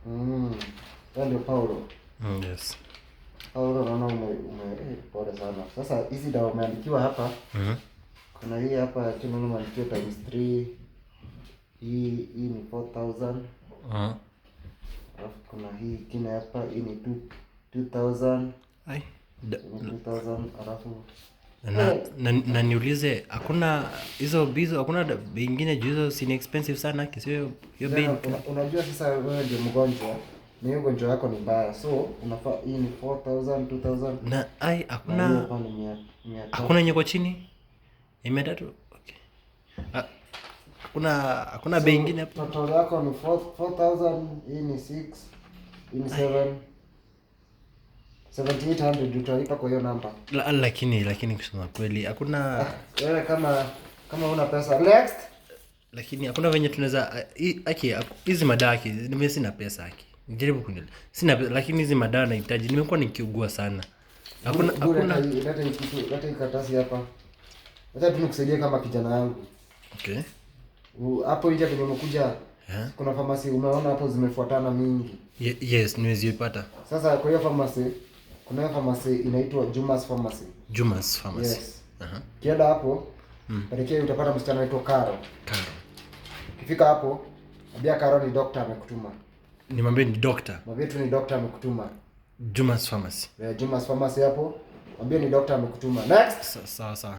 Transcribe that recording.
Wewe ndio Paulo. Yes. Paulo, naona ume pole sana. Sasa hizi dawa umeandikiwa hapa. Kuna hii hapa chini naona umeandikiwa times 3. Hii ni 4000. Alafu kuna hii ingine hapa, hii ni 2 2000. Ai. Ni 2000, alafu Na niulize, hakuna hizo bizo, hakuna bei ingine juu hizo si ni expensive sana kisio hiyo bei? Tena, unajua sasa wewe ndio mgonjwa na hiyo ugonjwa wako ni mbaya, so unafaa, hii ni 4000, 2000 Na ai na hiyo hakuna hapa ni 300. Hakuna yenye kwa chini ya 300? Okay. Ah, hakuna bei ingine hapo? Total yako ni 4 4000, hii ni 6, hii ni 7, 7800 utalipa kwa hiyo namba. Lakini kusema kweli hakuna Wewe kama una pesa, next. Lakini hakuna venye tunaweza aki hizi madawa, aki nime sina pesa, aki nijaribu kunielewa, sina pesa, lakini hizi madawa nahitaji, nimekuwa nikiugua sana, hakuna Bure, hakuna leta hii kitu, leta hii karatasi hapa. Acha tu nikusaidie kama kijana yangu. Okay. Hapo nje venye umekuja, Yeah. kuna pharmacy umeona hapo zimefuatana mingi. Yes, nimezipata. Sasa kwa hiyo pharmacy, kuna hiyo pharmacy inaitwa Juma's Pharmacy. Juma's Pharmacy. Yes. Ukienda hapo, pelekea, utapata msichana anaitwa Karo. Karo. Ukifika hapo, ambia Karo ni doctor amekutuma. Nimwambie ni doctor? Mwambie tu ni doctor amekutuma. Juma's Pharmacy. Eh, Juma's Pharmacy hapo, mwambie ni doctor amekutuma. Next. Sawa sawa.